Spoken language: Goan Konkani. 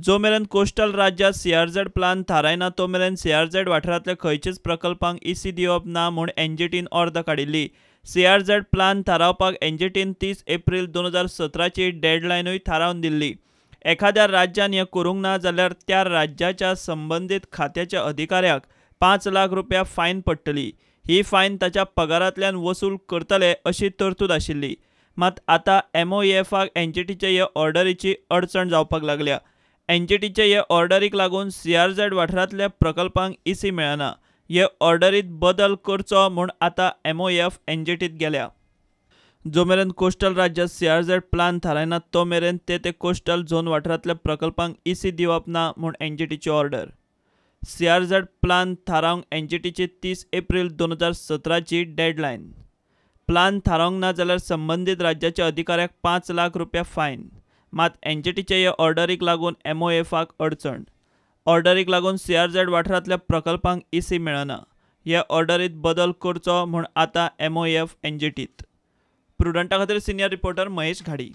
जो मेरेन कोस्टल राज्यात सीआरझेड प्लान थारायना तो मेरेन सीआरझेड वाठारांतल्या खंयच्याच प्रकल्पांक ईसी दिवप ना म्हूण एनजीटीन ऑर्द काडिल्ली. सीआरझेड प्लान थारावपाक एनजीटीन 30 एप्रील 2017ची डेडलायनूय थारावन दिल्ली. एखाद्या राज्यान हें करूंक ना जाल्यार त्या राज्याच्या संबंदीत खात्याच्या अधिकाऱ्याक 5 लाख रुपया फायन पडटली. ही फायन ताच्या पगारांतल्यान वसूल करतले अशी तरतूद आशिल्ली. मात आतां एमओएफाक एनजीटीचे हे ऑर्डरीची अडचण जावपाक लागल्या. एनजीटीचे हे ऑर्डरीक लागून सीआरझेड वाठारांतल्या प्रकल्पांक ईसी मेळना. हे ऑर्डरीत बदल करचो म्हूण आतां एमओएफ एनजीटीत गेल्या. जो मेरेन कोस्टल राज्यात सीआरझेड प्लान थारायना तो मेरेन ते ते कोस्टल झोन वाठारांतल्या प्रकल्पांक ईसी दिवप ना म्हूण एनजीटीची ऑर्डर. सीआरझेड प्लान थारावंक एनजीटीची 30 एप्रील 2017ची डेडलायन. प्लान थारावंक ना जाल्यार संबंदीत राज्याच्या अधिकाऱ्याक 5 लाख रुपया फायन. मात एनजीटीचे हे ऑर्डरीक लागून एमओएफाक अडचण. ऑर्डरीक लागून सीआरझेड वाठारांतल्या प्रकल्पांक ईसी मेळना. हे ऑर्डरीत बदल करचो म्हूण आतां एमओएफ एनजीटीत. प्रुडंटा खातीर सिनियर रिपोर्टर महेश घाडी.